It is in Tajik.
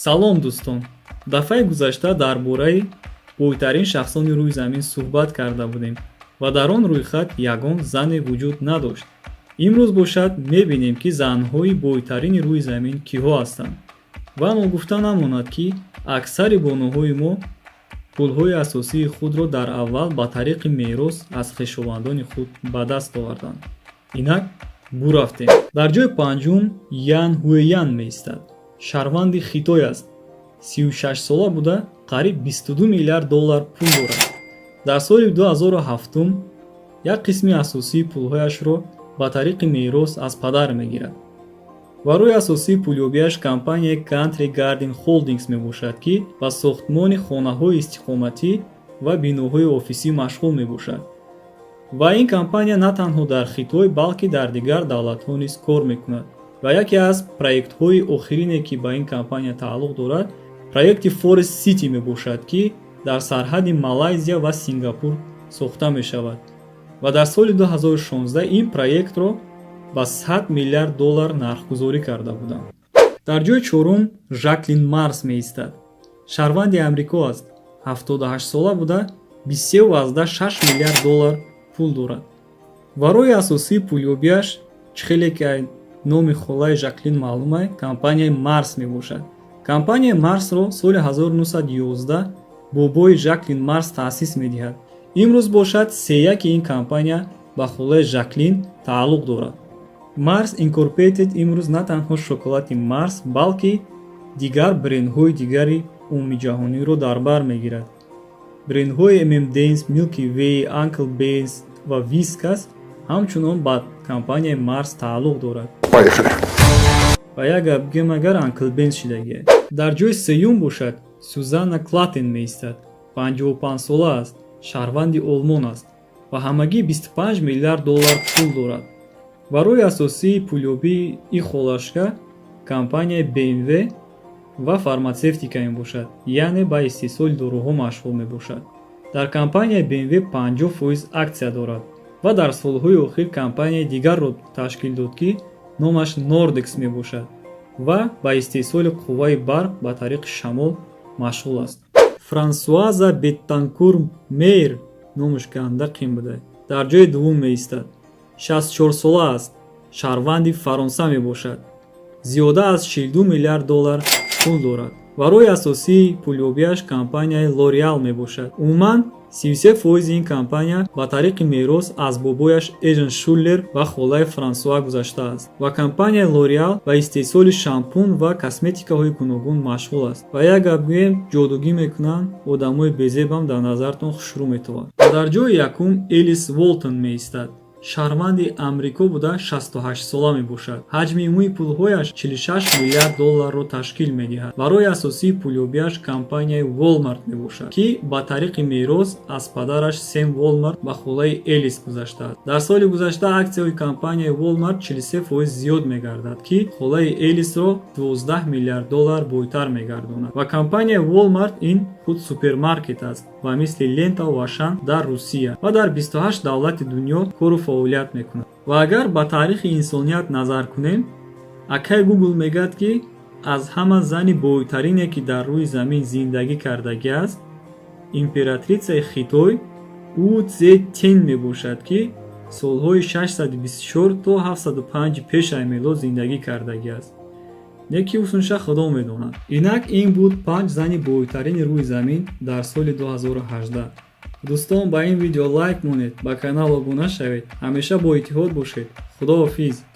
Салом, дӯстон! Дафъаи гузашта дар бораи бойтарин шахсони рӯи замин суҳбат карда будем ва дар он рӯйхат ягон зане вуҷуд надошт. Имрӯз бошад, мебинем, ки занҳои бойтарини рӯи замин киҳо ҳастанд. Ва ногуфта намонад, ки аксари бонуҳои мо пулҳои асосии худро дар аввал ба тариқи мерос аз хешовандони худ ба даст оварданд. Инак, бурафтем. Дар ҷои панҷум Ян Ҳуэян меистад. Шаҳрванди Хитой аст, 36-сола буда, қариб 22 миллиард доллар пул дорад. Дар соли 2007 як қисми асосии пулҳояшро ба тариқи мерос аз падар мегирад ва роҳи асосии пулёбиаш компанияи Country Garden Holdings мебошад, ки ба сохтмони хонаҳои истиқоматӣ ва биноҳои офисӣ машғул мебошад. Ва ин компания на танҳо дар Хитой, балки дар дигар давлатҳо низ кор мекунад. Ва яке аз проектҳои охирине, ки ба ин компания тааллуқ дорад, проекти Forest City мебошад, ки дар сарҳади Малайзия ва Сингапур сохта мешавад ва дар соли 2016 ин проектро ба 100 миллиард доллар нархгузорӣ карда буданд. Дар ҷои чорум Жаклин Марс меистад. Шаҳрванди Амрико аст, 78-сола буда, 23,6 миллиард доллар пул дорад ва роҳи асосии пулёбиаш, чӣ хеле ки номи холаи Жаклин маълума, компанияи Марс мебошад. Компанияи Марсро соли 1911 бобои Жаклин Марс таъсис медиҳад. Имрӯз бошад, сеяки ин компания ба холаи Жаклин тааллуқ дорад. Mars Incorporated имрӯз на танҳо шоколади Марс, балки дигар брендҳои дигари умумиҷаҳониро дар бар мегирад. Брендҳои M&M's, Milky Way, Uncle Ben's ва Whiskas ҳамчунон ба компанияи Марс тааллуқ дорад. Поехали. Ва як гап бигӯем, агар Uncle Ben's шидагия. Дар ҷои сеюм бошад, Сюзанна Клаттен меистад. 55-сола аст, шаҳрванди Олмон аст ва ҳамагӣ 25 миллиард доллар пул дорад. Ва роҳи асосии пулёбии ин холашка компанияи BMW ва фарматсевтика мебошад, яъне ба истеҳсоли доруҳо машғул мебошад. Дар компанияи BMW 50% аксия дорад ва дар солҳои охир компанияи дигарро ташкил дод, ки номаш Nordex мебошад ва ба истеҳсоли қувваи барқ ба тариқи шамол машғул аст. Франсуаза Беттанкур Мейер, номаш ганда қин буда, дар ҷои дуввум меистад. 64-сола аст, шаҳрванди Фаронса мебошад, зиёда аз 42 миллиард доллар пул дорад ва роҳи асосии пулёбиаш компанияи Лореал мебошад. Умуман, 33 фоизи ин компания ба тариқи мерос аз бобояш Эжен Шуллер ва холаи Франсуа гузаштааст ва компанияи Лореал ба истеҳсоли шампун ва косметикаҳои гуногун машғул аст. Ва як гап гӯем, ҷодугӣ мекунанд, одамои безебам дар назартон хушрӯ метавад. Ва дар ҷои якум Элис Уолтон меистад. Шаҳрванди Амрико буда, 68-сола мебошад. Ҳаҷми умумии пулҳояш 46 миллиард долларро ташкил медиҳад ва роҳи асосии пулёбиаш компанияи Walmart мебошад, ки ба тариқи мерос аз падараш Сем Волмарт ба холаи Элис гузаштааст. Дар соли гузашта аксияҳои компанияи Walmart 43% зиёд мегардад, ки холаи Элисро 12 миллиард доллар бойтар мегардонад. Ва компанияи Walmart ин худ супермаркет аст ва мисли Лента ва Ашан дар Русия ва дар 28 давлати дунё кору фаъолият мекунад. Ва агар ба таърихи инсоният назар кунем, акай Гугл мегӯяд, ки аз ҳама зани бойтарине, ки дар рӯи замин зиндагӣ кардагиаст, императрицаи Хитой У Цзе Тен мебошад, ки солҳои 624 то 705 пеш аз милод зиндагӣ кардагиаст. Не ки усунша, Худо медонад. Инак, ин буд панҷ зани бойтарини рӯи замин дар соли 2018. Дӯстон, ба ин видео лайк монед, ба канал обуна шавед. Ҳамеша бо иттиҳод бошед. Худоҳофиз.